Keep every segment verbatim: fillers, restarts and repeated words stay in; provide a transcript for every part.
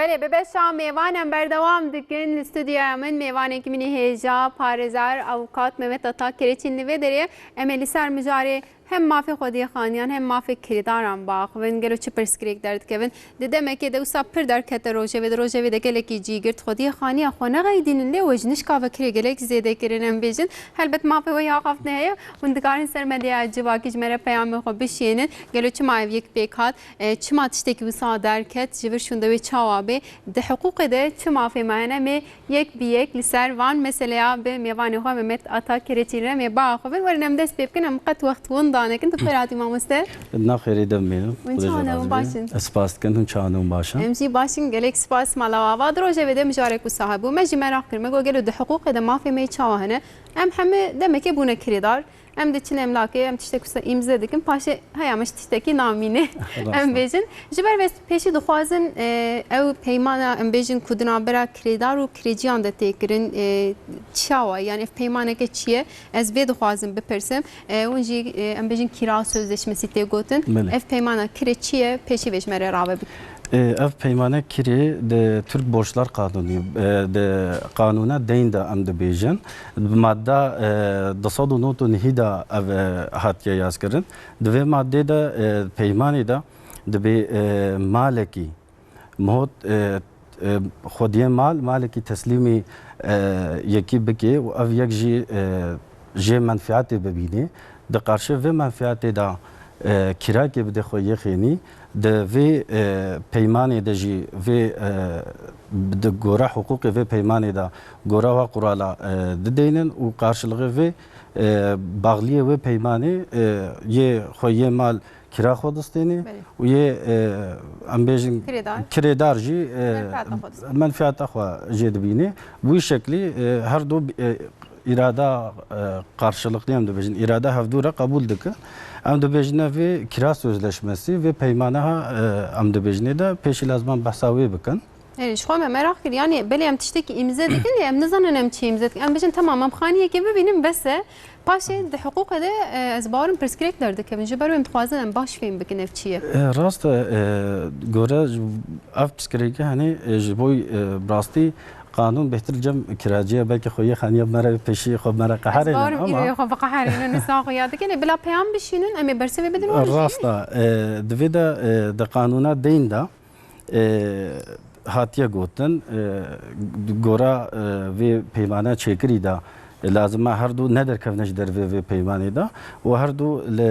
Belê, bi beşa mêvan em berdewam dikin. Li stûdyoya min mêvanekî min ê hêja, parêzer, avûkat Mehmet Ata Kereçîn li vê derê. Em ê li ser mijarê hem mafê xwediyê xaniyan hem mafê kirêdaran biaxivin. Gelo çi pirsgirêk derdikevin? Di demekê de wisa pir derkete rojevê de, rojevê de gelekî cî girt xwediyê xaniya xwe nexeydînin, lê we ji nişka ve kirê gelek zêde kirin, em bêjin. Helbet mafê we ya axaftine heye. Hûn dikarin ser medyaya civakî ji me re peyamên xwe bişînin. Gelo çima ev yek pêk hat? E, çima tiştekî wisa derket? Ji vir şûnde wê çawa bê? Di hiqûqê de çi mafê me hene? Em ê yek bi yek li ser van meseleya bi mêvanê xwe Mehmet Ata Kereçî re em ê biaxivin. Werin em dest pê bikin, em qet wext winda nekin. Tu xêr hatî mamoste. Na xêrê dem bê. Hûn çawa ne, hûn baş in? Ez spas dikim, hûn çawa ne, hûn baş in? Em jî baş in, gelek spas, mala we ava. Di rojevê de mijarek wisa hebû. Me jî meraq kir, me got gelo di hiqûqê de mafê me çawa hene? Em hemî demekê bûne kirêdar. Em diçin emlakê, em tiştek wisa îmze dikin, paşê heya me ji tiştekî namîne. Rast e. Em bêjin. Ji ber vê pêşî dixwazin, e, ew peymana, em bêjin, ku di navbera kirêdar û kirêciyan de tê kirin, e, çawa? Yani ev peymaneke çi ye? Ez vê dixwazim bipirsim. E, hûn jî, e, em bêjin kira sözleşmesi tê gotin. Belê. Ev peymana kirê çi ye? Pêşî vê ji me re rave bike. Ê, ev peymane kirê di Türk Borçlar Kanunî, e, di qanûna deyn de em dibêjin. Bi madda, e, du sed û nod û nehî de ev, e, hatiye yazkirin. Di vê maddê de, e, peymanê de dibê, e, malekî, mihot, e, e, xwediyê mal, malekî teslîmî, e, yekî bikê û ev yek jî, e, jê menfiatê bibînê. Di qarşê vê menfiatê de, e, kirakê bide xweyê xênî, di vê, e, peymanê de jî vê, e, di gora hiqûqê vê peymanê de gora wa qurala, e, dideynin û qarşilixê vê, e, baxliyê wê peymanê, e, yê xweyê mal kira xwe distênê Belê. û yê, e, em bêjin Kirêdar. kirêdar jî, e, Menfiata xwe distênê. menfiata xwe jê dibînê. Bi wî şeklî, e, her du, e, îrada, e, qarşılıklı em dibêjin, îrada hevdû re qebûl dikin. Em dibêjine vê kira sözleşmesi, vê peymane ha, e, em dibêjinê de pêşî lazim em behsa wê bikin. Erê, ji xwe me meraq kir. Yani belê em tiştekî îmze dikin, lê em nizanin em çi îmze dikin. Em bêjin tamam, em xaniyekê bibînin, bes e. Paşê di hiqûqê de, e, ez bawerim pirsgirêk derdikevin. Ji ber wê em dixwazin em baş fêm bikin ev çi ye. E, rast e, e, gore ji, ev pirsgirêkê, hani, e, ji bo, e, bi rastî qanûn bêhtir cem kiracî ye, belkî xweyê xaniya me re pêşî xwe me re Ez qeherînin bawerim ama îroyê xwe biqeherînin, nisa xwe ya dikin. Lê bila peyam bişînin, em ê bersivê bidin wan jî. Rast e, e, di vê de, e, di qanûna deyn de, e, hatiye gotin, e, gora, e, vê peymane çêkirî de, e, lazim e her du nederkevine ji dervê vê peymanê de û her du li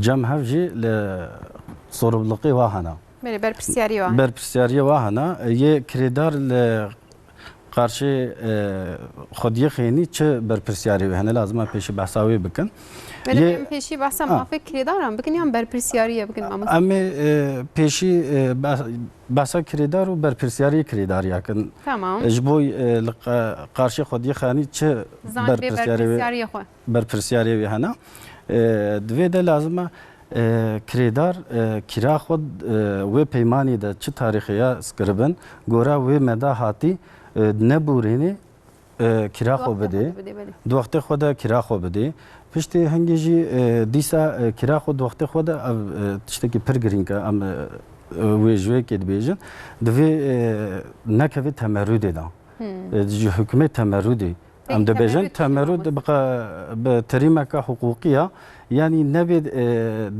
cem hev jî li sorumlulukê wa hene. Belê, berpirsiyarî wa hene. Berpirsiyarî wa hene. Yê kirêdar li qarşê, e, xwediyê xênî çi berpirsiyarî wê hene, lazim e pêşî behsa wê bikin. Belê, Yê em pêşî behsa Ha. mafê kirêdaran bikin yan berpirsiyariyê bikin, mamoste? Em ê, e, pêşî, e, beh-, behsa kirêdar û berpirsiyariyê kirêdariya kin. Tamam. E, ji bo, e, li qa-, qarşê xwediyê xênî çi Zan bê berpirsiyarê wê, berpirsiyariyê xwe. berpirsiyarê wê hene. E, di vê de lazim e, e, kirêdar, e, kira xwe, e, wê peymanê de çi tarîxê ya skiribin, gora wê meda hatî, e, nebûrênê, e, kira xwe Wextê xwe bidê. de bidê, belê. Di wextê xwe de kira xwe bidê. Piştî hingê jî, e, dîsa, e, kira xwe di wextê xwe de ev, e, tiştekî pir girîng e, em, e, e, wê ji wê yekê dibêjin. Divê, e, nekeve temerûdê de. Hmm. E, ji hukmê temerûdê. Peki, Em dibêjin temerûd çi temerûd demek? bi qe-, bi terîmeke hiqûqî ya. Yanî nebê, e,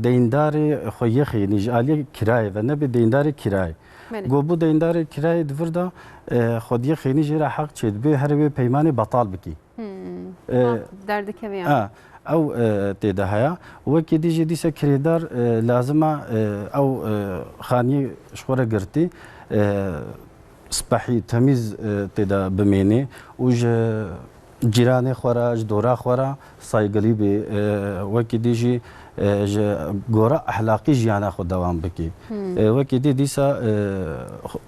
deyndarê xweyê xênî ji aliyê kirayê ve, nebê deyndarê kirayê. Belê. Go bû deyndarê kirayê di vir de, e, xwediyê xênî jê re heq çêdibê, herê wê peymanê betal bikî. Hmm. E, Hat derdikeve yani. Ha, ew, e, tê de heye. Wekî dî jî dîse kirêdar, e, lazim e, e, ew, e, xaniyê ji xwe re girtî, e, spehî, temîz, e, tê de bimênê û ji cîranê xwe re, ji dora xwe re saygilî bê. E, wekî dî jî, e, ji gora ehlaqî jiyana xwe dewam bikî. Hmm. E, wekî dî dîsa, e, xwe-,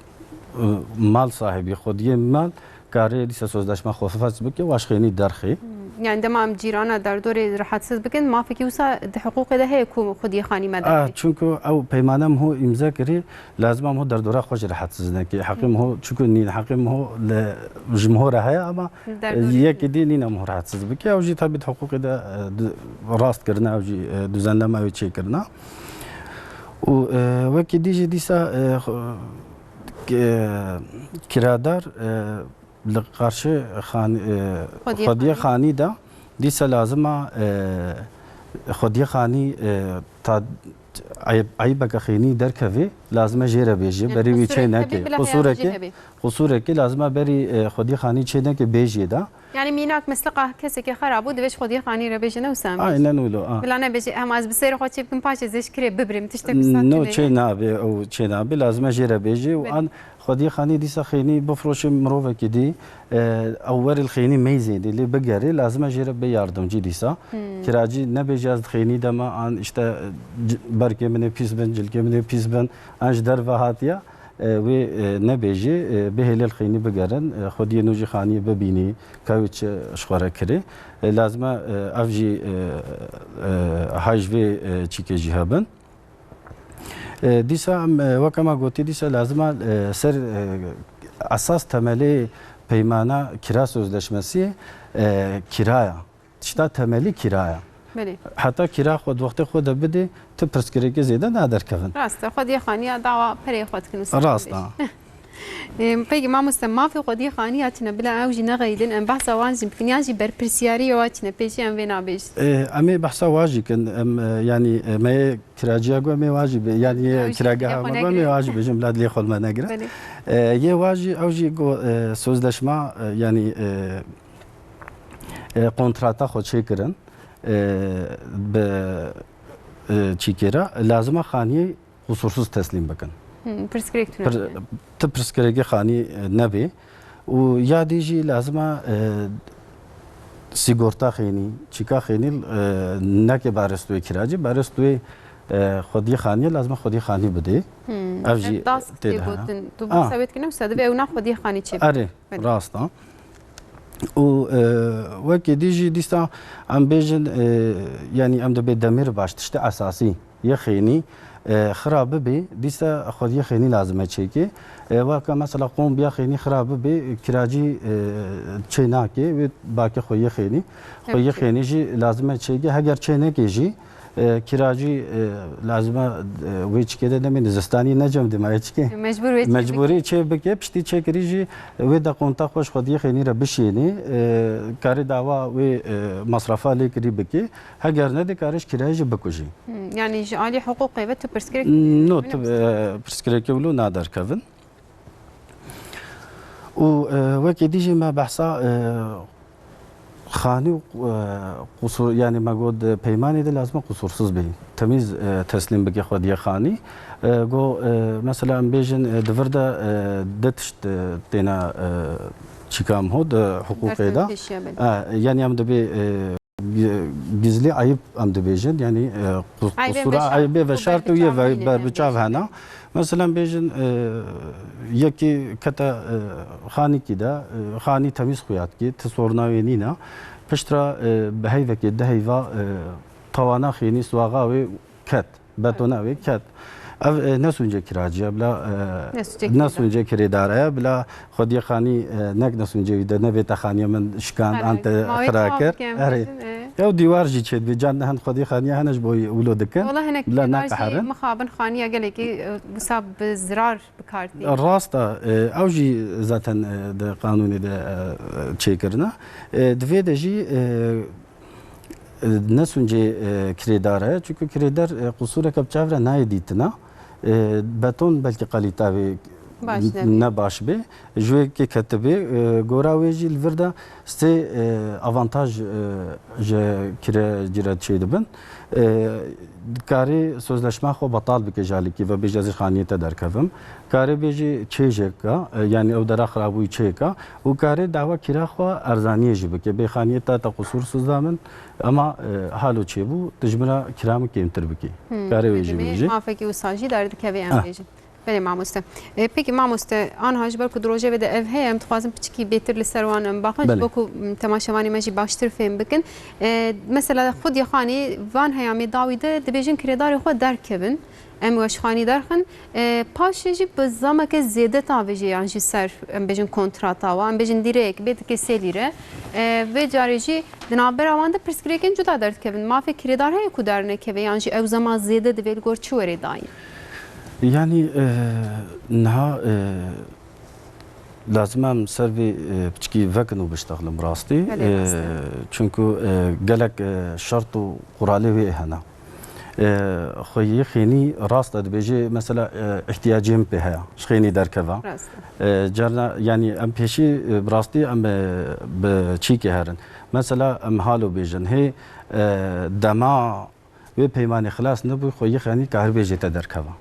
e, mal sahibî, xwediyê mal karê dîsa sözleşma xwe fes bike û aşxênî derxê. Hmm. Yani dema em cîrana derdorê rahatsiz bikin, mafekî wisa di hiqûqê de heye ku xwediyê xanî me Ah, derxê. Çunku ew peymane miho îmze kirî, lazim e miho derdora xwe jî rahatsiz nekî. Heqê miho çunku nîn, heqê miho li, ji miho re heye ama Derdorê yekê dî nîne miho rahatsiz bike. Ew jî tabii di hiqûqê de, e, du-, rast kirine, ew jî, e, düzenleme ew çêkirine. Û, e, wekî dî jî dîsa, e, xwe-, k-, kiradar, e, li qarşî xan-, e, Xwediyê xwediyê xanî. Xanî de dîsa lazim e, e, xwediyê xanî, e, ta eyb-, eybeke xênî derkevê, lazim e jê re bêjê, Yani berî wî qusûrek çê hebe, neke. bila heya Qusûrekê, jê hebe. Qusûrekê lazim e berî, e, xwediyê xanî çê neke bêjê de. Yani mînak misliqa kesekî xera bû, divê ji xwediyê xanî re bêje ne wisa em bêjin. Aynen öyle, ha. Bila nebêje, hema ez bi sêrê xwe çê bikim, paşê zê ji kirê bibrim, tiştek wisa No, tune. Çê nabe, ew çê nabe, lazim e jê re bêje û Belê. an xwediyê xanî dîsa xênî bifroşê mirovekî dî, e, ew werê li xênî meyzê dî, lê bigerê, lazim e jê re bê yardimcî dîsa. Hmm. Kiracî nebêje ez di xênî de me, an işte, e, c-, berkê min ê pîs bin, cilkê min ê pîs bin, an ji derve hatiye. E, wê, e, nebêjê, e, bihêlê li xênî bigerin, e, xwediyê nû jî xaniyê bibînî, ka wê çi ji xwe re kirê. E, lazim e, e, ev jî, e, e, hay ji vê, e, çîkê jî hebin. E, dîsa em, e, weke me gotî, dîsa lazim e, e, ser, e, esas temelê peymana kira sözleşmesi, e, kiraya. Tişta temelî kira ye. Belê. Heta kira xwe di wextê xwe de bidê, tu pirsgirêkê zêde naderkevin. Rast e, xwediyê xaniya dawa perê xwe dikin û Rast e. Ê, peki mamoste, mafê xwediyê xaniya tune bila ew jî nexeyidin, em behsa wan jî bikin, yan jî berpirsiyariyê wa tune, pêşî em vê nabêjin. Ê, em ê behsa wa jî kin, em, e, yanî, e, me yê kiraciya gu em ê wa jî bi-, yanî yê Ew jî kirageha xwe me gu em ê negire. wa jî bêjin, bila dilê xwe li me negire. Belê. E, yê wa jî, ew jî gu, e, sözleşma, e, yanî, e, e, kontrata xwe çêkirin, e, bi, e, çîkê re, lazim e xaniyê qusursuz teslîm bikin. Hı, pirsgirêk tune Pir-, bike. Ti pirsgirêkê xanî, e, nebê. Û ya dî jî lazim e, e, sîgorta xênî, çîka xênî, e, neke barê stûyê kiracî, barê stûyê, e, xwediyê xaniyê lazim e xwediyê xanî bidê. Hı, Ev jî ev das tê tê de hene. gotin. Tu Ha. behsa wê dikine, wisa divê ew na xwediyê xanî çê bike. Erê. Belê. Rast e. Û, e, wekî dî jî dîsa em bêjin, e, yanî em dibê demir baş tiştê esasî yê xênî, e, xira bibê, dîsa xwediyê xênî lazim e çêkê. E, weke mesela kombiya xênî xira bibê, kiracî, e, çê nake, wê bakê xwediyê xênî. Xwediyê Peki. xênî jî lazim e çêkê. Heger çê neke jî, E, kiracî, e, lazim e, e, wê çikê de demê zistanî necem dima yê çikê. Mecbur wê çikê Mecburî bike. çê bike, piştî çêkirî jî wê de konta xwe ji xwediyê xênî re bişênê, e, karê dawa wê, e, masrafa lê kirî bike. Heger nedê karê ji kirayê jî bikujî. Hmm, yani ji alî hiqûqê ve tu pirsgirêk No, tu, e, pirsgirêkê wilo naderkevin. Û, e, wekî dî jî me behsa, e, xanî û, e, qusur, yani me got, e, peymanê de lazim e qusursuz bê. Temîz, e, teslîm bike xwediyê xanî. E, go, e, mesela em bêjin, e, di vir de, e, de tişt, e, têne, e, çîka em ho di hiqûqê de. Berfirehkêşiya belê. E, yani em dibê, e, gi-, gizlî eyb em dibêjin, yani, e, qus-, Eybê qusura veşart eybê û veşart û yê berbiçavbûnê ve-, berbiçav hene. Mesela em bêjin, e, yekî kete, e, xanîkî de, e, xanî temîz xuya dikî, ti sorna wê nîne. Piştre, e, bi heyvekê, di heyva, e, tawana xênî, suaxa wê ket, betona wê ket. Ev, e, ne sûncê kiracî ye, bila, e, Ne sûncê ne kirêdar. sûncê kirêdar e, bila xwediyê xanî, e, nek ne sûncê wî de, ne vê te xaniyê min şikand, Erê, an te ma wê xira tawa kir. bike, em Erê. bêjin, e. Ew dîwar jî çêdibê, can hend xwediyê xaniyê hene ji bo wilo dikin. Wala hinek Bila kirêdar jî neqeherin. mixabin xaniya gelekî, e, wisa bi zirar bi kar tînin. Rast e, e, ew jî zaten, e, di qanûnê de, e, e, çêkirine. E, di vê de jî, e, e, ne sûncê, e, kirêdar e. Çunku kirêdar, e, qusûreke bi çav re nayê dîtina. E, beton belkî kalîta wê Baş n-, nebê. ne baş bê. Ji wê kê ketibê, e, gora wê jî li vir de sê, e, avantaj, e, ji kirecî re çêdibin. E, karê sözleşma xwe betal bike ji alîkî ve, bêje ez ji xaniyê te derkevim. Karê bêjî çêjeka, e, yanî ew dera xirabûyî çêka û karê dawa kira xwe erzaniyê jî bike. Bê xaniyê te te qusûrsuz da min, ema, e, halo çêbû, tu ji min re kira min kêmtir bikî. Hmm, Karê wê jî bêjî. Mafekî wisa jî derdikeve em Ah. bêjin. Belê mamoste. E, peki mamoste, anha ji ber ku di rojevê de ev heye, em dixwazin piçikî bêtir li ser wan em baxin, ji Belê. bo ku, m, temaşevanê me jî baştir fêm bikin. E, mesela xwediyê xanî van heyamê dawî de dibêjin kirêdarê xwe derkevin. Em we ji xanî derxin. E, paşê jî bi zameke zêde tavêjê yan jî ser, em bêjin kontrata wa, em bêjin lîreyek bê dike sê lîre. E, vê carê jî di navbera wan de pirsgirêkên cuda derdikevin. Mafê kirêdar heye ku dernekeve yan jî ew zema zêde divê li gor çi werê dayîn? Yanî, e, niha, e, lazim em ser vê, e, piçkî vekin û biştexilin bi rastî. Belê, rast e. E, çunku, e, gelek, e, şert û quralê wê hene. E, xweyî xênî rast e, dibêje, mesela, e, ihtiyacê min pê heye, ji xênî derkeva. Rast e. E, carna, yanî em pêşî, e, bi rastî em, e, bi çîkê herin. Mesela em halo bêjin, hê, e, dema wê peymanê xilas nebû, xweyî xênî karibê jê te derkeva.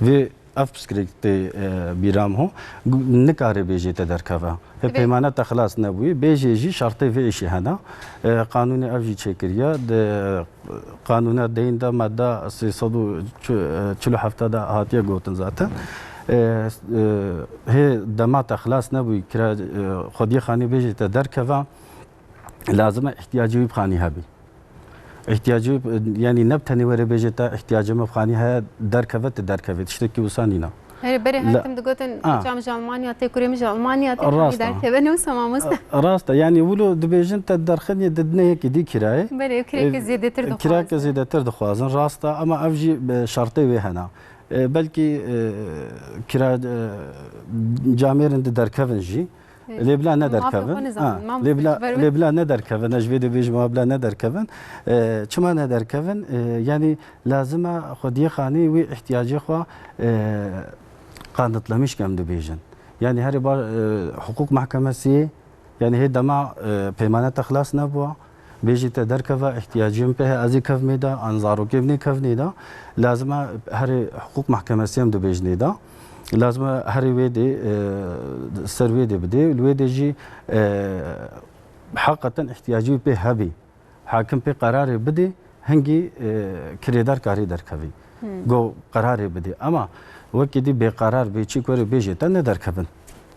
Vê ev pirsgirêk tê, e, bîra min ho, gu-, nikare bêjê te derkeva. Hê Divê peymana te xilas nebûyî, bêjê jî şertê vê îşê hene. E, qanûnê ev jî çêkiriye. Di qanûna deyîn de madda sê sed û çil û heft de hatiye gotin zaten. E, e, hê dema te xilas nebûyî, kira, e, xwediyê xanî bêjê te derkeva, lazim e ihtiyacê wî bi xanî hebî. Îhtiyacê, yanî ne bi tenê were bêje te îhtiyacê me bi xanî heye, derkeve, tu derkevê. Tiştekî wisa nîne. Herê berê her La- tim digotin, A. Koça min ji Almanya tê, kurê min ji Almanya tê, Rast xanî e. Derkeve, ne wisa mamoste? Rast e, yanî wilo dibêjin te derxinê, didine yekî dî kirayê. Belê, kireke E, zêdetir kirake dixwazin. Zêdetir dixwazin, rast e, ama ev jî, e, şertê wê hene. E, belkî, e, kira, e, camêrin di derkevin jî. Lê bila ne derkevin. Mafê xwe nizanîn, Ha, mam lê bila, ji ber wê. Lê bila ne derkevin, ez ji vê de bêjim, bila ne derkevin. E, çima ne derkevin? E, yanî lazim e xwediyê xanî wî ihtiyacê xwe, e, kanıtlamış em dibêjin. Yanî herê ba, e, hukuk mahkemesiyê, yanî hê dema, e, peymane te xilas nebûwa, bêjî te derkeve, ihtiyacê min pê heye, ez ê kevmê de, an zarokê min ê kevnê de, lazim e herê hukuk mahkemesiyê em dibêjinê de, lazim e herê wê dê, e, ser wê dê bidê, li wê dê jî, e, heqeten ihtiyacî wî pê hebî. Hakim pê qerarê bidê, hingî, e, kirêdar karê derkevî. Hmm. Go qerarê bidê. Ema wekî dî bêqerar bê, çî kurê bêjê te nederkevin.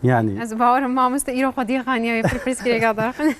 Yanî Ez bawerim mamoste îro xwediyê xaniya wê pir pirsgirêka derxin.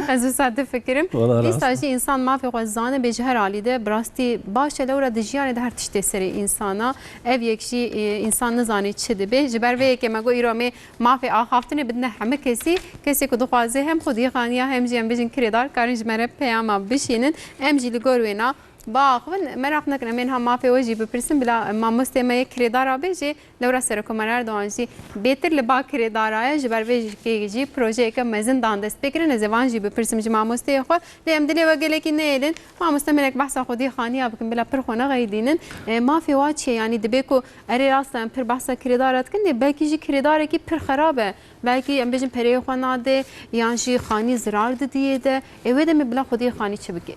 Ez wisa difikirim. Wala rast. Dîsa jî însan mafê xwe zane bê ji her alî de, bi rastî baş e, lewra di jiyanê de her tiştê serê însana. Ev yek jî, e, însan nizanî çi dibe. Ji ber vê yekê me got îro em ê mafê axaftinê bidine hemî kesî. Kesê ku dixwaze hem xwediyê xaniya hem jî em bêjin kirêdar karin ji me re peyama bişînin. Em jî li gor wêna biaxivin. Meraq nekin, em ê niha mafê we jî bipirsin. Bila mamostê me yê kirêdara bê jî, lewra Serokkomarê Erdogan jî bêtir li ba kirêdara ye, ji ber vê yekê jî projeyeke mezin dan dest pê kirin. Ez ê van jî bipirsim ji mamosteyê xwe. Lê em dilê we gelekî neyêlin. Mamoste, em hinek behsa xwediyê xaniya bikin, bila pir xwe nexeyidînin. E, mafê wa çi ye? Yanî dibe ku erê rast e, em pir behsa kirêdara dikin, lê belkî jî kirêdarekî pir xerab e. Belkî em bêjin pereyê xwe nade, yan jî xanî zirar didiyê de. Ê wê demê bila xwediyê xanî çi bike?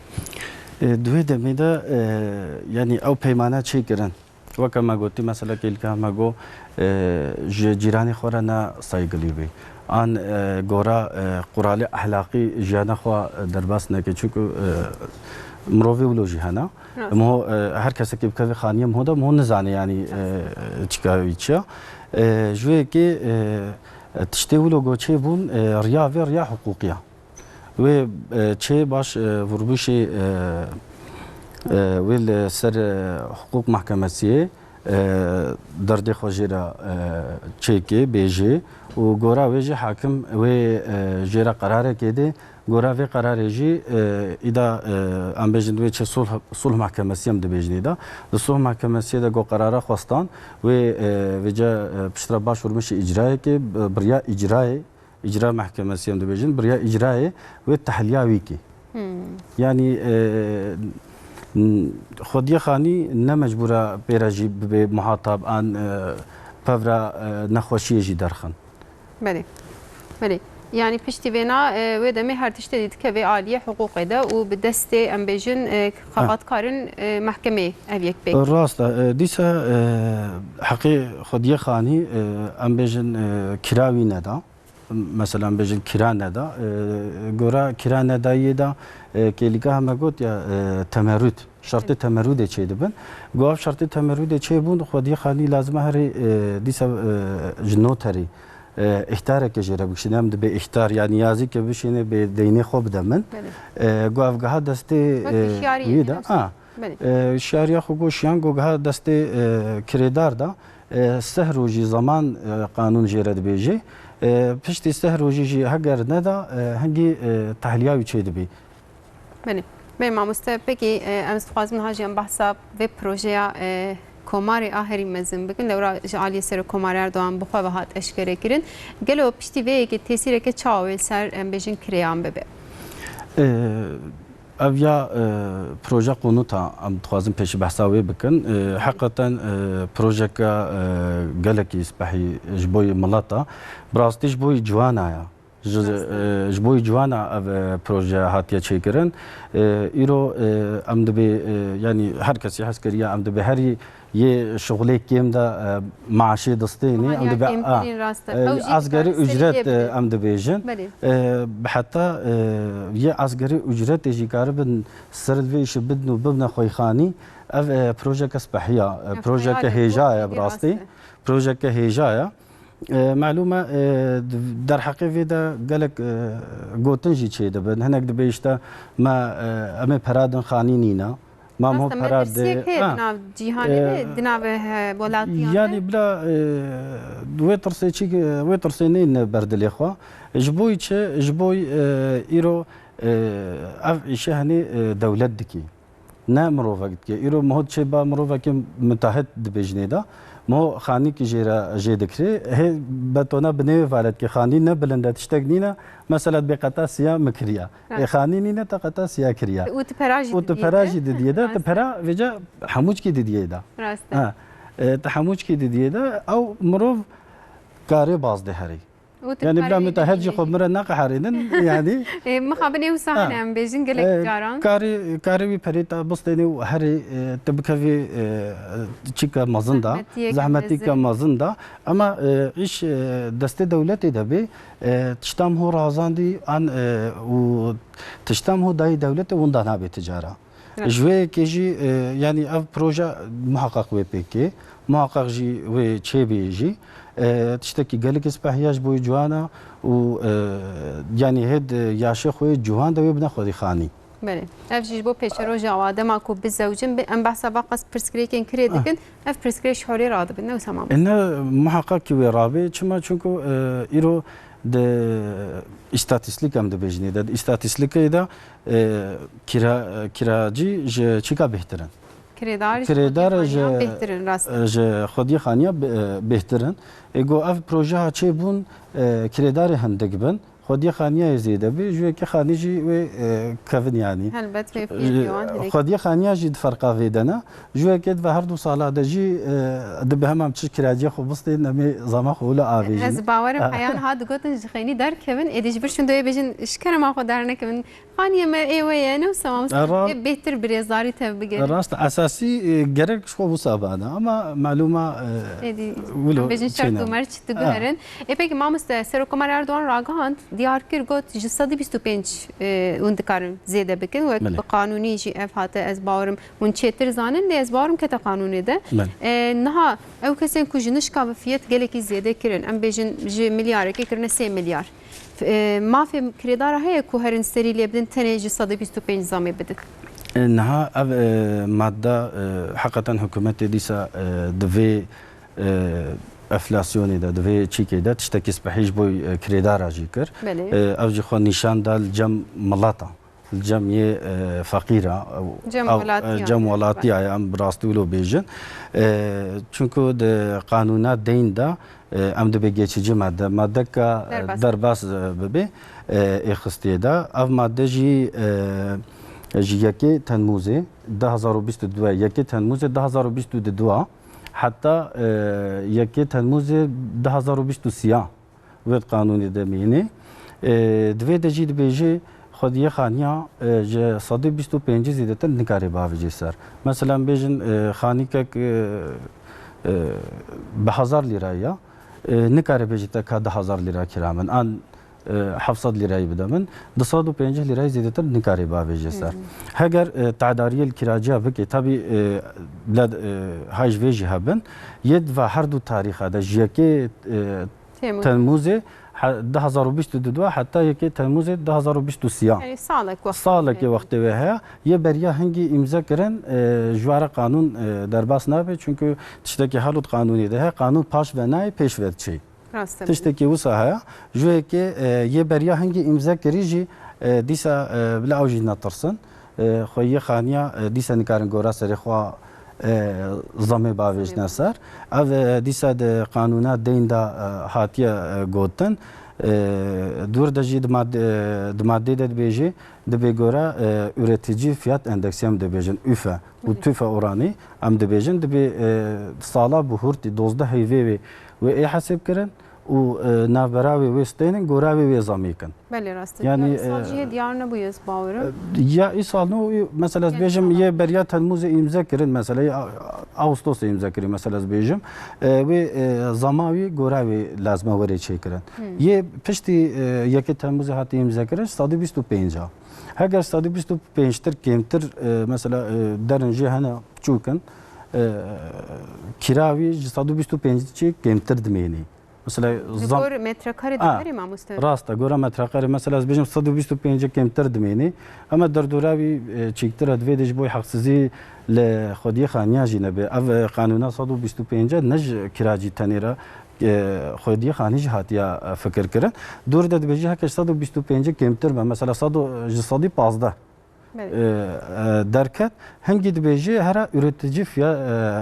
E, di wê demê de, e, yanî ew peymane çêkirin. Weke me gotî, mesela kêlîka me got, e, ji cîranê xwe re ne saygilî bî. An, e, gora, e, quralê ehlaqî jiyana xwe derbas neke. Çunku, e, mirovê wilo jî hene. Rast. Em ho, e, her kesekî bikeve xaniyê em ho de, em ho nizane, yanî, e, çika wî çi ya. E, ji wê yekê, e, tiştê wilo go çêbûn, e, riya vê riya hiqûqî ya. Wê, e, çê baş, e, vurbûşê, e, e, wê li ser, e, hiqûq mahkemesiyê, e, derdê xwe jê re, e, çêkê, bêjê û gora wê jî hakim wê, e, jê re qerarekê dê. Gora vê qerarê jî, e, îda, e, em bêjin wê çê sulh, sulh mahkemesiyê em dibêjin îda. Di sulh mahkemesiyê de go qerara xwestan, wê, e, vêca, e, piştre baş vurmişê îcrayekê, bi, bi riya îcrayê, îcra mahkemesiyê em dibêjin, bi riya îcrayê wê tehliya wî kê. Hmm. Yanî, e, n-, xwediyê xanî ne mecbûr e pê re jî bibe muhatab an, e, pevra, e, nexweşiyê jî derxin. Belê. Belê. Yanî piştî vêna, e, wê demê her tiştê dî dikeve aliyê hiqûqê de û bi destê, em bêjin, e, xebatkarin, e, mehkemeyê ev yek pê. Rast e. E, dîsa, e, heqê xwediyê xanî, e, em bêjin, e, kira wî neda. Mesela em bêjin kira neda. E, gora kira nedayiyê de, e, kêlîka heme got ya, e, temerrûd. Şertê temerrûdê çêdibin. Go ev şertê temerrûdê çêbûn, xwediyê xanî lazim e herê, e, dîsa, e, ji noterê, e, îhtareke jê re bikişîne. Em dibe îhtar, yanî yazîke bişîne bê deynê xwe bide min. Belê. E, go ev giha destê, Wek e, hişyariyekê wî de. Nefsê. A. Belê. E, hişyariya xwe go şiyan go giha destê, e, kirêdar de, e, seh rojî zeman, e, qanûn jê re dibêje. E, piştî seh rojî jî heger neda, e, hingî, e, tehliya wî çêdibî. Belê. Belê mamoste, pekî, e, em dixwazin niha jî em behsa vê projeya, e, Komarê a herî mezin bikin, lewra ji aliyê Serokkomarê Erdogan bi xwe ve hat eşkerekirin. Gelo piştî vê yekê tesîreke çawa wê li ser, em bêjin, kireyan bibe? Ev ya, e, proje qonût a, em dixwazin pêşî behsa wê bikin. E, heqeten, e, projeke, e, gelekî spehî ji bo yê mileta. Bi rastî ji bo yê ciwana ya. Ji, Rast e. e, ji bo yê ciwana ev, e, proje hatiye çêkirin. E, îro, e, em dibê, e, yanî her kesî hez kiriye, em dibê herî yê şixulê kêm de, e, maaşê distênê, em Haniya dibe, a, kêmtirîn, rast e. e, Ew jî asgari dikare serî ücret, lê e, bide. em dibêjin. Belê. E, bi heta, e, yê asgari ücretê jî karibin ser li vê îşê bidin û bibine xweyxanî. Ev, e, projeke spehiya, e, Ev projeke xeyalê hêja ye bi rastî. Rast e. Projeke hêja ye. E, melûm e, e, derheqê vê de gelek, e, gotin jî çêdibin. Hinek dibê işte me, e, em ê pera din xanî nîne. Mam ho Rasta pera de, metirsiye ke ha. Di nav cîhanê de, e, di nav, e, welatiyan de. Yanî bila, e, wê tirsê çi, wê tirsê neyne ber dilê xwe. Ji bo çi, ji bo, e, îro, e, ev îşe henê, e, dewlet dikî. Ne mirovek dikê. Îro miho çê ba mirovekê mutahit dibêjinê de. Miho xanîkî jê re jê dikirê. Hê betona bi nêvê vale dikê. Xanî ne bilind e, tiştek nîne. Mesela dibê qeta siya min kiriya. Rast. Ê xanî nîne te qeta siya kiriya. Û tu pera jî Û tu didiyê pera de. jî didiyê de, tu Rast e. pera vêca hemûçkî didiyê de. Rast e. Ha. E, tu hemûçkî didiyê de, ew mirov karê baz de herî. Û tu Yani bila karê mutahit jî didiyê. xwe min re neqeherînin, yani. E, mixabin ê wisa Ha. hene em bêjin gelek E, caran. Karê, karê wî perê te bistênê û herê, e, te bikevê, e, çîka mezin de, Zehmetiyeke zehmetîka mezin. mezin de. Ama, e, îş, e, destê dewletê de bê, e, tişta min ho razandî an, e, û tişta min ho dayî dewletê winda nabê ticara. Evet. Ji vê yekê jî, e, yanî ev proje muhaqqaq wê pêkê, muhaqqaq jî wê çêbê jî. E, tiştekî gelekî spehiya ji bo wê ciwana û, e, yanî hêd, e, yaşê xwe yê ciwan de wê bine xwedî xanî. Belê. Ev jî ji bo pêşeroja wa dema ku bizewicin, bi-, em behsa va qas pirsgirêkên kirê Ah. dikin, ev pirsgirêk ji holê radibin, ne wisa mamoste? E, ne muhaqqaq ki wê rabê, çima? Çunku, e, îro di îstatîstîk em dibêjinê de, di îstatîstîkê de, e, kira-, kiracî ji çîka bêhtir in. Kirêdar ji Kirêdar xwedî ji, xaniya bêhtir in, rast e, e. ji xwedî xaniya bê-, e, bêhtir in. Ê go ev projeha çêbûn, e, kirêdarê hindik bin. Xwediyê xaniyayê zêde bê, ji wê yekê xanî jî wê, e, kevin yanî. Helbet wê fiyetê wan hinekî. Xwediyê xaniya jî di ferqa vê de ne. Ji wê yekê di ve her du sala de jî, e, dibe hema em çi kiraciyê xwe bistên, em ê zama xwe wilo avêjin. Ez bawerim Ha. heyan ha digotin ji xeynî derkevin, êdî ji vir şûn de wê bêjin ji kerema xwe dernekevin. Xaniyê me ê we ye, ne wisa mamoste, E, ra- ê bêhtir birêzdarî tev bigerin. Rast, esasî, e, gerek ji xwe wisa bane, ama melûma, e, Êdî, wilo em bêjin şert çêne. û merc diguherin. Ha. Ê, peki mamoste, Serokkomar Erdogan ragihand, diyar kir, got, ji sedî bîst û pênc, e, hûn dikarin zêde bikin. Wek Belê. bi qanûnî jî ev hate, ez bawerim hûn çêtir zanin, lê ez bawerim kete qanûnê de. Belê. E, niha ew kesên ku ji nişka ve fiyet gelekî zêde kirin, em bêjin ji milyarekê kirine sê milyar. F-, e, mafê kirêdara heye ku herin serî lê bidin, tenê ji sedî bîst û pênc zamê bidin? E, niha ev, e, madde, e, heqeten hikûmetê dîsa, e, di vê e, enflasyonê de, di vê çîkê de tiştekî spehî ji bo, e, kirêdara jî kir. Belê. E, ev jî xwe nîşan da li cem milata, li cem yê, e, feqîra, ew, Cem ew, e, welatiya. cem welatiya ye, em bi rastî wilo bêjin. E, çunku di qanûna deyn de, e, em dibê geçici madde, maddeka, e, Derbas. derbas, e, bibê, e, êxistiyê de. Ev madde jî, e, ji yekê Tenmûzê du hezar û bîst û du, yekê Tenmûzê du hezar û bîst û du a, heta, e, yekê Tenmûzê du hezar û bîst û sê wê di qanûnê de mînê. E, di vê de jî dibêje xwediyê xaniya, e, ji sedî bîst û pêncî zêdetir nikare bavêje ser. Mesela em bêjin, e, xanîkek, e, e, bi hezar lîra ye, e, nikare bêje te ka du hezar lîra kira min. An e, heft sed lîrayî bide min, du sed û pêncî lîrayî zêdetir nikarê bavêje ser. Hı hı. Heger, e, tedariyê li kiraciya bike, tabî, e, bila, e, hay ji vê jî hebin, yê di va her du tarîxa de ji yekê, e, Temmûz. Temmûzê he-, du hezar û bîst û du heta yekê Temmûzê du hezar û bîst û sê. Yani salek wext Salekê wextê wê heye. Yê beriya hingî îmze kirin, e, ji wara qanûn, e, derbas nabe, çunku tiştekî hal û di qanûnê de heye, qanûn paş ve nayê, pêş ve diçê. Rast e. Tiştekî wisa heye. Ji wê yekê, e, yê beriya hingî îmze kirî jî, e, dîsa, e, bila ew jî netirsin. E, xweyê xaniya, e, dîsa nikarin gora serê xwe, e, zamê bavêjine ser. Ev, e, dîsa di qanûna deyn de, e, hatiye, e, gotin. E, dûr de jî di mad-, e, di madê de dibêje, dibê gora, e, üretici fiyat endeksi em dibêjin, üfe û tüfe oranî em dibêjin, dibê, e, sala bi hurtî dozdeh heyvê wê, wê ê hesêb kirin û, e, navbera wê wê stênin, gora wê wê zamê kin. Belê, rast e. Yani, Ya îsal e, jî yê diyar nebûye, ez bawerim. E, ya îsal no, mesela ez Yê bêjim, diyar. yê beriya Temmûzê îmze kirin, mesela yê A-, Ağustosê îmze kirin, mesela ez bêjim. E, wê, e, zama wî gora wê lazime were çêkirin. Hmm. Yê piştî, e, yekê Temmûzê hatiye îmze kirin, sedî bîst û pênc a. Heger sedî bîst û pênc tir kêmtir, e, mesela, e, derin jê hene çûkin, e, kira wî ji sedî bîst û pênc çî kêmtir dimênî. Mesela Li zam-, gor metrekarê Ha, dikarî mamoste? Rast e, gora metrekarê. Mesela ez bêjim sed û bîst û pênc kêmtir dimênî. Ama derdora wî, e, çîktir e, divê de ji bo heqsizî li xwediyê xaniya jî nebe. Ev, e, qanûna sed û bîst û pênc ne ji kiracî tenê re, e, xwediyê xanî jî hatiya, e, fikir kirin. Dûr de dibêjî heke sed û bîst û pênc kêmtir be. Mesela sed û, ji sedî pazdeh Belê. e, e, derket. Hingî dibêjî hera üretici fiya-,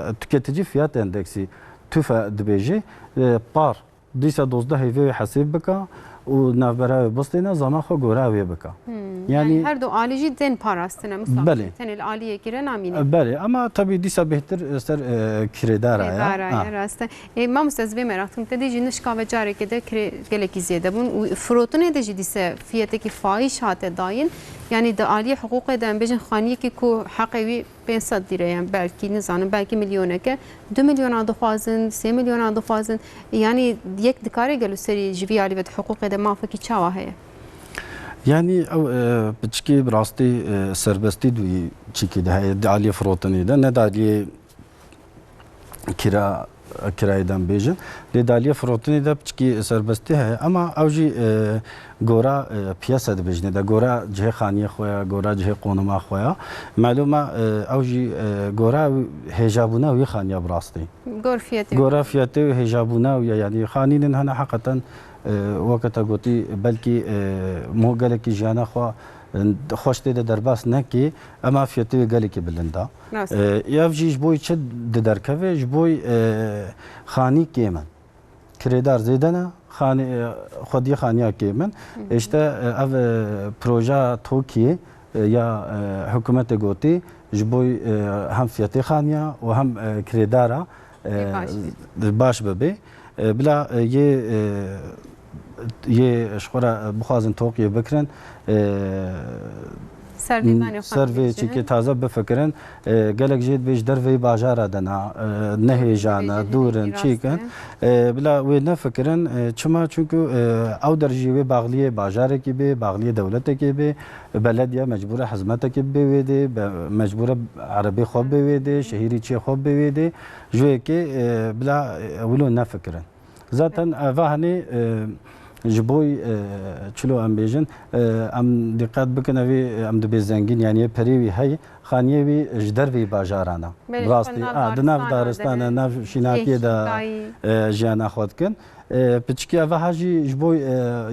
e, tüketici fiyat endeksi, tüfe dibêjî, e, par dîsa dozdeh heyvê wê hesêb bika û navbera wê bistêne, zama xwe gora wê bika. Hmm. Yani Yani her du alî jî tên parastine, misal Belê. Tenê li aliyekî re namîne. E, belê, ama tabii dîsa bêhtir, e, ser, e, kirêdara ya. Kirêdara Ha. ya, rast e. E, mamoste, ez vê merak dikim. Te dî jî nişka ve carekê de kirê gelekî zêde bûn û firotinê de jî dîse fiyetekî fahîş hate dayîn. Yanî di aliyê hiqûqê de em bêjin xaniyekî ku heqê wî pênc sed lîre ye, belkî nizanim, belkî milyoneke, du milyona dixwazin, sê milyona dixwazin. Yanî yek dikare gelo serî ji vî alî ve di hiqûqê de mafekî çawa heye? Yanî ew, e, piçikî bi rastî, e, serbestî duyî çîkî de heye, di aliyê firotinê de, ne di aliyê kira, kirayê de em bêjin. Lê di aliyê firotinê de piçikî serbestî heye, ama ew jî, e, gora, e, piyasa dibêjinê de, gora cihê xaniyê xwe ya, gora cihê qonima xwe ya. Melûm e, e, ew jî, e, gora hêjabûna wî xaniya bi rastî. Gor fiyetê. Gora fiyetê û hêjabûna wî ya, yanî xanînên hene heqeten, e, weke te gotî, belkî, e, mo gelekî jiyana xwe, e, xweş tê de derbas nekî, ema fiyetê wê gelekî bilind e. Rast. E, ev jî ji bo çi di derkeve? Ji bo, e, xanî kêm in. Kirêdar zêde ne, xanî, e, xwediyê xaniya kêm in. Hı hı. Îşte, e, ev, e, proja TOKİ, e, ya, e, hikûmetê gotî, ji bo, e, hem fiyetê xaniya û hem, e, kirêdara, e, Ê baş bê. baş bibe. E, bila, e, yê, e, yê ji xwe re bixwazin TOKİ bikirin, e, Ser vê danê xwe ser vê bikişînin. çîkê taze bifikirin. E, gelek jê dibê ji derveyî bajara de ne, e, nehêjane, Dibêjin dûr in, rast çîk in. e. E, bila wê nefikirin, e, çima? Çunku, e, ew der jî wê baxliyê bajarekî bê, baxliyê dewletekê bê, belediye mecbûr e hizmetekê bibê wê dê, be-, mecbûr e erebê xwe bibê wê dê, şehîrî çiyê xwe bibê wê dê. Ji wê yekê, e, bila, e, wilo nefikirin. Zaten eva henê, e, ji bo, e, çilo em bêjin, e, em dîqet bikin, evê, e, em dibê zengîn, yanî yê perê wî hey, xaniyê wî ji derveyî bajaran e. Belê, Bi rastî, xwe nav a, di nav daristan de, daristan de, nav şînakiyê de, Yê şînakî. e, jiyana xwe dikin. E, piçikî eva ha jî ji bo, e,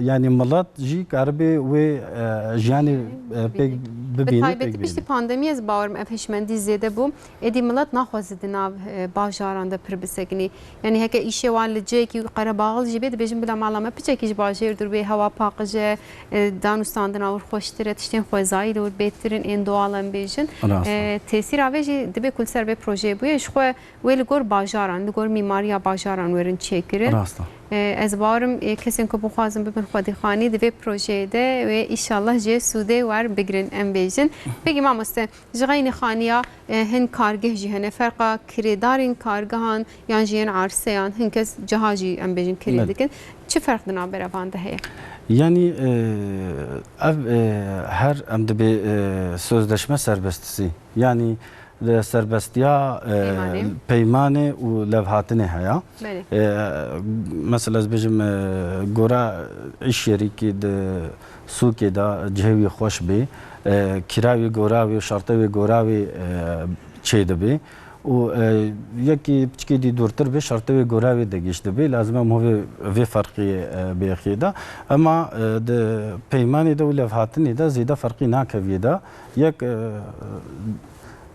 yanî milet jî karibê wê, e, jiyanê, e, pêk Bi bibîne, pêk taybetî piştî bibîne. pandemiyê ez bawerim ev hişmendî zêde bû. Êdî milet naxwaze di nav, e, bajaran de pir bisekinî. Yanî heke îşê wan li cihekî qerebaxil jî bê, dibêjin bila mala me piçekî ji bajêr dûr bê, hewa paqij e, e, danûstandina wir xweştir e, tiştên xwezayî li wir bêtir in, ên doğal em bêjin. Rast e. E, tesîra vê jî dibê ku li ser vê projeyê bûye, ji xwe wê li gor bajaran, li gor mîmariya bajaran werin çêkirin. Rast e. E, ez bawerim, e, kesên ku bixwazin bibin xwedîxanî di vê projeyê de wê îşallah jê sûdê wer bigrin em bêjin. Pekî mamoste, Ji xeynî xaniya, e, hin kargeh jî hene. Ferqa kirêdarên kargehan yan jî yên arseyan, hin kes ceha jî, em bêjin, kirê Belê. dikin. Çi ferq di navbera van de heye? Yanî, e, ev, e, her em dibê, e, sözleşme serbestisi. Yanî, e, serbestiya, e, Peymanê. peymanê û levhatinê heye. Belê. E, mesela ez bêjim, e, gora îş yerî ki di sûkê de cihê wî xweş bê, e, kira wî gora wî, şertê wî gora wî, e, çê dibê. Û, e, yekî piçkê dî dûrtir bê, şertê wî gora wî de giş dibê. Lazim e em hovê vê ferqiyê, e, bêxiyê de. Ema, e, di peymanê de û levhatinê de zêde ferqî nakeviyê de. Yek, e,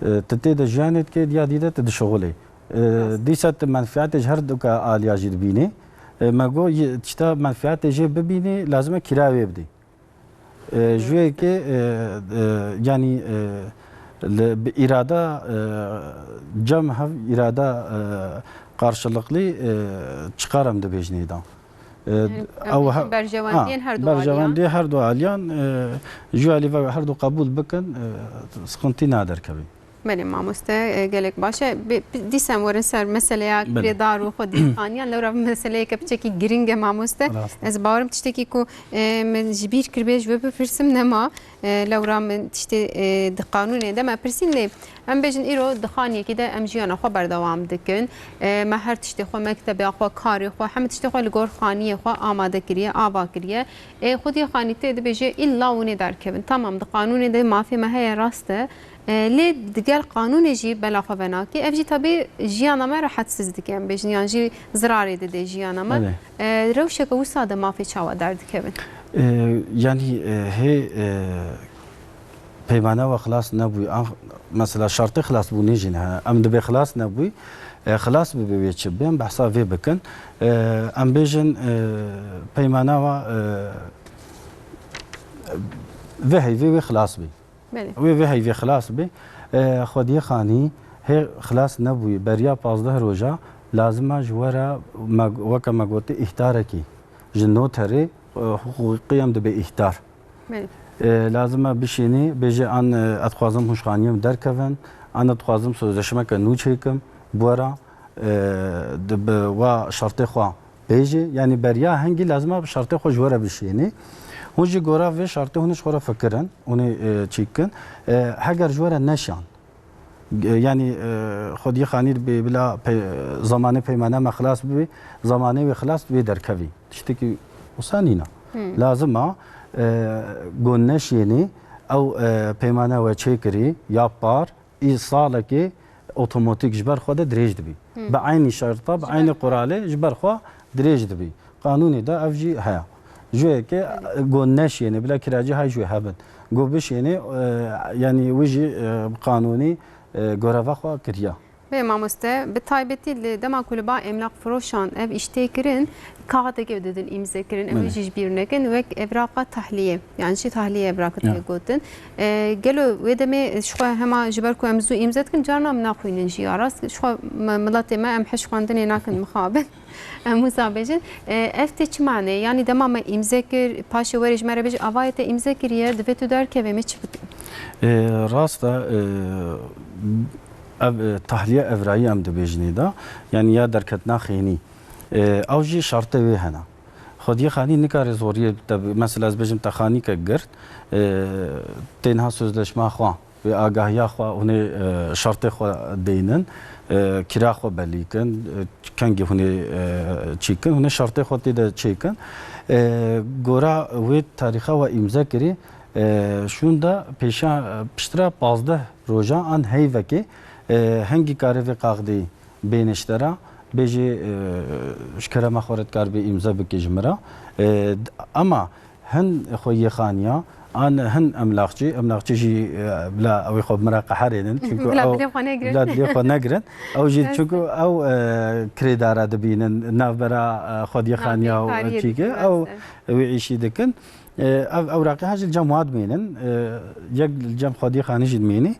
E, tu tê de jiyanê dikê, diya dî de tu dişixulê. E, Rast. Dîsa tu menfiyatê ji her duka aliya jî dibînê. E, me got, yi-, tişta menfiyatê jê bibînî, lazim e kira wê bidî. E, ji wê yekê, e, e, yanî, e, li, bi îrada, e, cem hev îrada, e, karşılıklı, e, çıkar em dibêjinê da. E, Yani, ew em he-, berjewendiyên ha, her du aliyan. Berjewendiyê her du aliyan, e, ji alî ve her du qebûl bikin, e, sıkıntı naderkevî. Belê mamoste, e, gelek baş e. Bi, bi, dîsa em werin ser meseleya Belê. Kirêdar û xwedî xaniyan, lewra meseleyeke piçekî giring e mamoste. Rast e. Ez bawerim tiştekî ku, e, min ji bîr kiribe ji we bipirsim nema, e, lewra min tiştê, e, di qanûnê de me pirsîn lê em bêjin îro di xaniyekî de em jiyana xwe berdewam dikin. E, me her tiştê xwe, mekteba xwe, karê xwe, hemî tiştê xwe li gor xaniyê xwe amade kiriye, ava kiriye. E, xwedî xanî tê dibêje îlla hûn ê derkevin. Tamam, di qanûnê de mafê me heye, rast e. E, lê digel qanûnê jî bela xwe venakê. Ev jî tabi jiyana me rehetsiz dike, em bêjin, yan jî zirarê dide jiyana me. Belê. E, rewşeke wisa de mafê çawa derdikevin? E, yanî, e, hê, e, peymana we xilas nebûyî, an, mesela şertê xilasbûnê jî ne. Em dibê xilas nebûyî, e, xilas bibe wê çi bibe, em behsa vê bikin. E, em bêjin, e, peymana we, e, vê heyvê wê xilas bî. Belê. Wê vê heyvê xilas bê. E, xwediyê xanî hê xilas nebûyî. Beriya pazdeh roja lazim e ji we re me, weke me gotî îhtarekî ji noterê, e, hiqûqî em dibe îhtar. Belê. E, lazim e bişênî, bêje an, e, ez dixwazim hûn ji xaniyê min derkevin, an ez dixwazim sözleşmeke nû çêkim, bi we re, e, di bi wa şertê xwe bêjê, yanî beriya hingî lazim e bi şertê xwe ji we re bişênê. Hûn jî gora vê şertê hûn ê ji xwe re fikirin, hûn ê, e, çî bikin. E, heger ji we re neşan, e, yanî, e, xwediyê xanî bê bila pe-, zemanê peymana me xilas bibê, zemanê wê xilas wê derkevî. Tiştekî wisa nîne. Hmm. Lazim e, e, gon neşênê, ew, e, peymana we çêkirî, ya par, î salekê otomatik ji ber xwe de dirêj dibî. Hmm. Bi eynî şerta, bi Ji ber eynî xwe. Quralê ji ber xwe dirêj dibî. Qanûnê de ev jî heye. Ji wê yekê, Belê. Go neşênê, bila kiracî hay ji wê hebin. Go bişênê, e, yanî wî jî, e, bi qanûnî, e, goreva xwe kiriya. Bê mamoste, bi taybetî li dema ku li ba emlak firoşan ev îş tê kirin, kaxeteke didin îmze kirin, em Belê. Jî ji bîr nekin, wek evraqa tahliyê, yani jî tahliyê evrak Ya. Tê gotin. E, gelo wê demê ji xwe hema ji ber ku em zû îmze dikin, carna em naxwînin jî ya rast. Ji xwe me, miletê me em hej xwendinê nakin mixabin. Em wisa bêjin. E, ev tê çi manê? Yani dema me îmze kir, paşê werê ji me re bêjî, avayê te îmze kiriye, divê tu derkevê, me çi bikin? E, rast e, e, ev, e, tahliye evrayî em dibêjinê de, yani ya derketina xênî. E, ew jî şertê wê hene. Xwediyê xanî nikare zoriyê te bi-, mesela ez bêjim te xanîke girt, e, tê niha sözleşma xwe, wê agahiya xwe, hûn ê, e, şertê xwe deynin, e, kira xwe belî kin, e, kengî hûn ê, e, çî kin, hûn ê şertê xwe tê de çê kin. E, gora wê tarîxa we îmze kirî, e, şûn de pêşa, piştre pazdeh rojan an heyvekê, e, hingî karê vê qaxdeyî bêne ji te re, bêjê, e, ji kerema xwe re dikaribê îmze bikê ji min re. E, d-, ema hin xweyê xaniya, an hin emlakçî, emlakçî jî, e, bila ew ê xwe bi min re qeherênin, çunku Bila ew dilê xwe negirin. Bila dilê xwe negirin. Ew jî Rast. Çunku ew, e, kirêdara dibînin, navbera, e, xwediyê xaniya û Navbeykariyê çîkê, dikin, ew rast e. Wê îşî dikin. E, ev ewraqê ha jî li cem wa dimênin, e, yek li cem xwediyê xanî jî dimênî.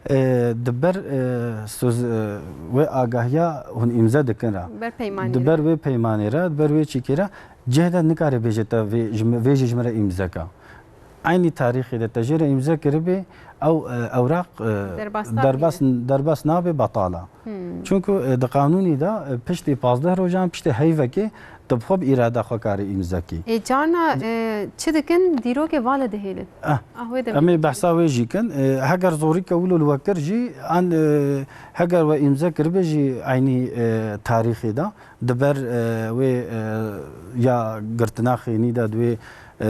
E, di ber, e, soz, e, wê agahiya hûn îmze dikin re. Ber peymanê Di re. Ber wê peymanê re, di ber wê çîkê re, cih de nikare bêje te vê, ji mi-, vê jî ji min re îmze ke. Eynî tarîxê de te jê re îmze kiribê, ew, e, ewraq, e, Derbas derbas, nabê. Derbas nabê, betal e. Hmm. Çunku, e, di qanûnî de, e, piştî pazdeh rojan, piştî heyvekê, tu bi xwe bi îrada xwe karî îmze kî. Ê, carna, e, çi dikin? Dîrokê vala dihêlin. Eh, Ah, wê demê em ê dikin. Behsa wê jî kin. E, heger zorîke wilo li we kir jî, an, e, heger we îmze kiribe jî eynî, e, tarîxê de, di ber, e, wê, e, ya girtina xênî de, di wê, e,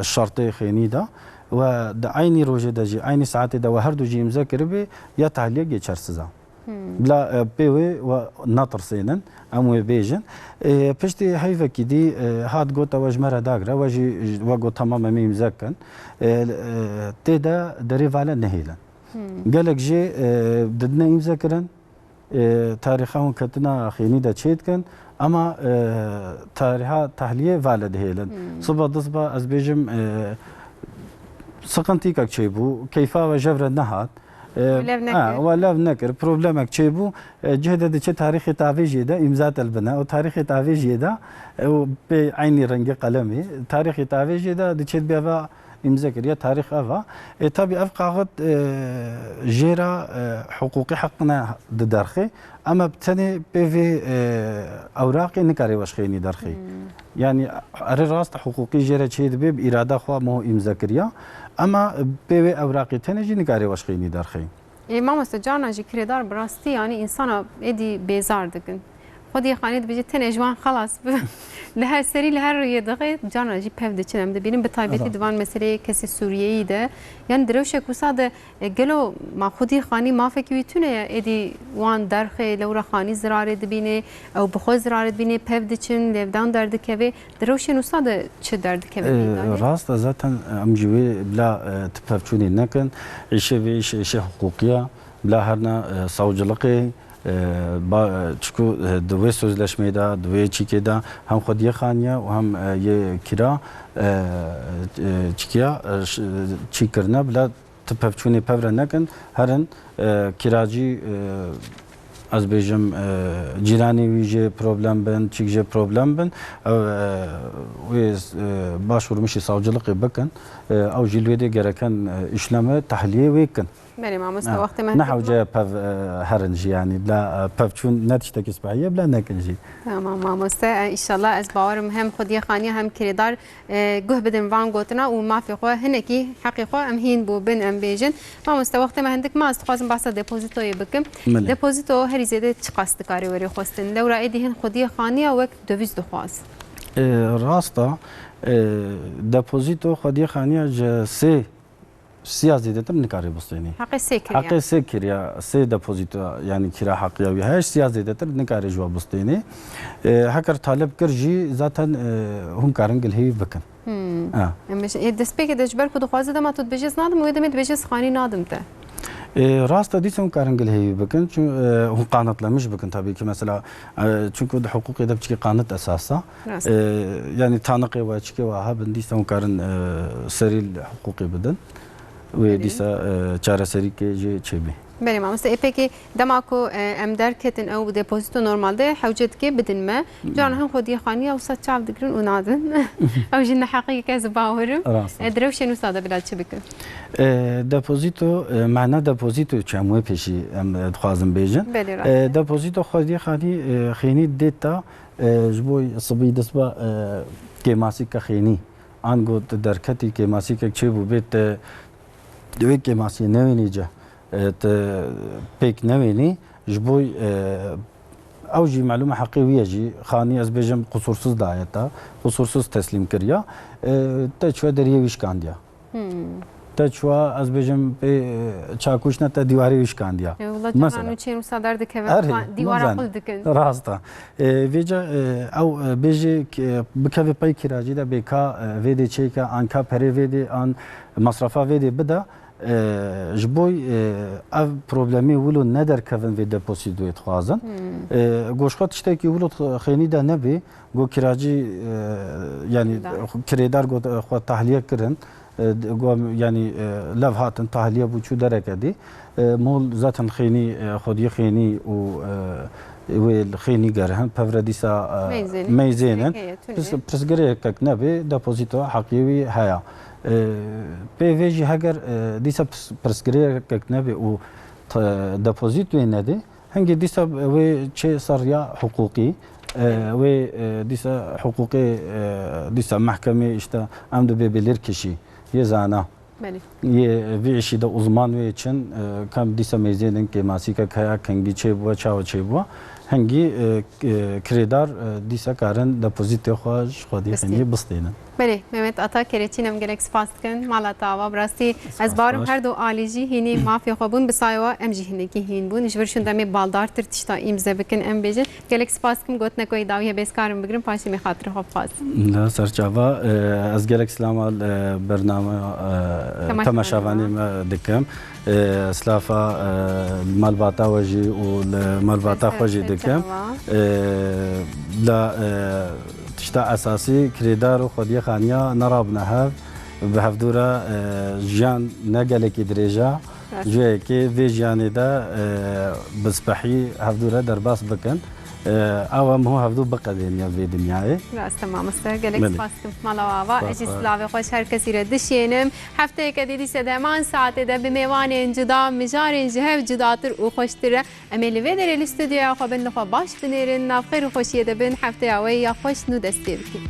şertê xênî de, we di eynî rojê de jî, eynî saetê de we her du jî îmze kiribe, ya tahliyek geçersiz e. Hmm. Bila, e, pê wê we netirsênin, em wê bêjin. E, piştî heyvekî dî, e, hat got, we ji me re dagire, we jî, we got, tamam, em ê îmze bikin. E, e, tê de derê vale nehêlin. Gelek jê e, didine îmze kirin, e, tarîxa hûn ketina xênî de çê dikin, ama e, tarîxa tehliyê vale dihêlin. Siba dizba ez bêjim e, siqintîkek çêbû, keyfa we jev re nehat. E, Lev nekir. Ha, we lev nekir, problemek çêbû. E, cihê de diçe tarîxê tavêjiyê de îmza telbine. O tarîxê tavêjiyê de e, û pê eynî rengê qelemê. Tarîxê tavêjiyê de diçe dibê ve îmze kiriye, tarîx ev a. E, tabî ev kaxit e, jê re e, hiqûqî heqine diderxê. Ema bi tenê pê vê e, ewraqê nikare weşxênî derxê. Yanî erê rast hiqûqî jê re çê dibe bi îrada xwe mo îmze kiriya. Ema pê vê ewraqê tenê jî nikare weşxênî derxê. Ê, mamoste, carna jî kirêdar bi rastî, yanî, însana êdî bêzar dikin. Xwedî Xanî dibêje, tenê ji wan xelas bi. Li her serî, li her rûyê dixê, carna jî pev diçin. Em dibînin, bi taybetî Rast. di van meseleyê kesê Sûriyeyî de. Yanî, di rewşek wisa de, e, gelo ma Xwedî Xanî mafekî wî tune ye, êdî wan derxê, lewra Xanî zirarê dibînê, ew bi xwe zirarê dibînê, pev diçin, lêvdan derdikeve. Di rewşên wisa de çi derdikeve Ee, peyda ye? Rast e, zaten em jî wê bila, e, ti pevçûnê nekin. Îşê vê îşê, îşê hiqûqî ye. Bila herna, e, savcılıqê, e, ba, e, çiku, e, di wê sözleşmê de, di wê çîkê de hem xwediyê xaniye û hem, e, yê kira, e, e, çikiya, e, ş-, çî kirine bila ti pevçûnê pev re nekin, herin, e, kiracî, e, ez bêjim, e, cîranê wî jê problem bin, çîk jê problem bin, ew, e, wê, e, başvurmişî savcılıqê bikin, e, ew jî li wê dê gereken, e, îşleme tehliyê wê kin. Belê mamoste, Ha, wextê me ne hewce ye pev, e, herin jî, yanî, bila, e, pevçûn ne tiştekî spehî ye, bila nekin jî. Tamam mamoste, e, înşallah ez bawerim hem xwediyê xaniye hem kirêdar e, guh bidin van gotina û mafê xwe hinekî heqê xwe em hîn bû bin em bêjin. Mamoste, wextê me hindik ma, ez dixwazim bahsa depozîtoyê bikim. Belê. Depozîto herî zêde çiqas dikare were xwestin? Lewra êdî hin xwediyê xaniya wek döviz dixwaz. E, rast e, e, depozîto xwediyê xaniya ji sê siya zêdetir nikare bistênê. Heqê sê kiriya. Heqê sê kiriya, sê depozîto, yanî kira heqiya wî heye, siya zêdetir nikare ji we bistênê. E, heker talep kir jî zaten, e, hûn karin gilhêvî bikin. Hmm. Ha. Em bêjin, ê, destpêkê de ji ber ku dixwaze dema tu dibêje ez nadim, wê demê dibêje ez xanî nadim te. E, rast e, dîsa hûn karin gilhêvî bikin. Çun-, e, hûn qanitlemiş bikin tabii ki, mesela, e, çunku di hiqûqê de piçkî qanit esas e. Rast. E, yanî taniqê we, çikê we hebin, dîsa hûn karin, e, serî li hiqûqê bidin. Wê Belê. dîsa, e, çareserîkê jê çêbî. Belê mamoste, ê pekê dema ku, e, em derketin ew depozîto normalde hewce dike bidin me. Caran hin xwediyê xaniya wisa çav digirin û nadin. Ew jî neheqiyek ez bawerim. Rast. E, di rewşên wisa de bila çi bikin? E, depozîto, e, mehna depozîto çi em wê pêşî em, e, dixwazin bêjin. Belê rast. E, depozîto xwediyê xanî, e, xênî dê ta, e, ji bo sibî destba, e, kêmasîka xênî. Ango tu derketî kêmasîkek çêbû bê te di wê kêmasiyê newênî ce, e, tu pêk newênî, ji bo, e, ew jî melûm e heqê wî ye jî, xanî ez bêjim qusursuz daye te, qusursuz teslîm kiriya, e, te çûye deriyê wî şikandiya. Hmm. Te çûye ez bêjim pê, e, çakûş ne te dîwarê wî şikandiya. E, wela Mesela. Caran û çên wisa derdikeve, Erê, xan-, dîwara nizan. Qul dikin. Rast e. E, vêca, e, ew, e, bêjê ke bikeve pey kiracî de bê ka, e, vê dê çêke, an ka perê vê dê, an masrafa vê dê bide, e, ji bo, e, ev problemê wilo nederkevin vê depozîtoyê dixwazin. Hmm. E, goşxwe tiştekî wilo xênî de nebê, go kiracî, e, yanî Da. kirêdar got, e, xwe tahliye kirin. E, d-, go, yanî, e, lev hatin, tahliye bû, çû dereke dî. E, mol zaten xênî, e, xwediyê xênî û, e, wê li xênî gerihin, pevre dîsa, e, Meyzênin. meyzênin. Heye, tune. Pirs-, pirsgirêkek nebê, depozîto heqiyê wî heye. E, pê vê jî heger, e, dîsa pirs-, pirsgirêkek nebê û t-, depozîtoyê nedê, Hingê dîsa wê çê ser riya hiqûqî, e, wê, e, dîsa hiqûqê, e, dîsa mehkemê, işte, em dibê bilîrkişî yê zana. Belê. Yê vî îşî de uzman wê çin, e, kam dîsa mêzênin kêmasîkek heye, kengî çêbûye, çawa çêbûye. Hingî, e, k-, e, kirêdar, e, dîsa karin depozîtê xwe ji xwedî Bistînin. Xênî bistînin. Belê, Mehmet Ata Kereçîn, em gelek spas dikin. Mala te ava, bi rastî ez barim her du alî jî hînî mafê xwe bûn, bi sayewa em jî hinekî hîn bûn. Ji vir şûnde em ê baldartir tişta îmze bikin, em bêjin. Gelek spas dikim, gotineke wê dawî hebe ez karim bigrim, paşê em ê xatirê xwe bixwazim. Li ser çava, e, ez gelek silama li bername, e, Temaşevanê temaşevanê me dikim. E, silafa, e, li malbata we jî û li malbata xwe jî dikim. E, la, e, tişta esasî kirêdar û xwediyê xaniya nerabine hev. Bi hevdû re, e, jiyan ne gelekî dirêj e. Rast. Ji yekê vê jiyanê de, e, bi spehî hevdû re derbas bikin. E, ew em hû hevdû biqedên ya vê dinyayê. Rast e mamoste. Gelek Belê. Spas dikim. Mala we ava. Spas, Ez jî spas. Silavê xwe ji her kesî re dişênim. Hefteyeke dî dîse di heman saetê de bi mêvanên cuda, mijarên ji hev cudatir û xweştir re. Em ê li vê derê li stûdyoya xwe bin, li xwe baş binêrin. Nav xêr û xweşiyê de bin. Hefteya we ya xweş nû dest pê bikin.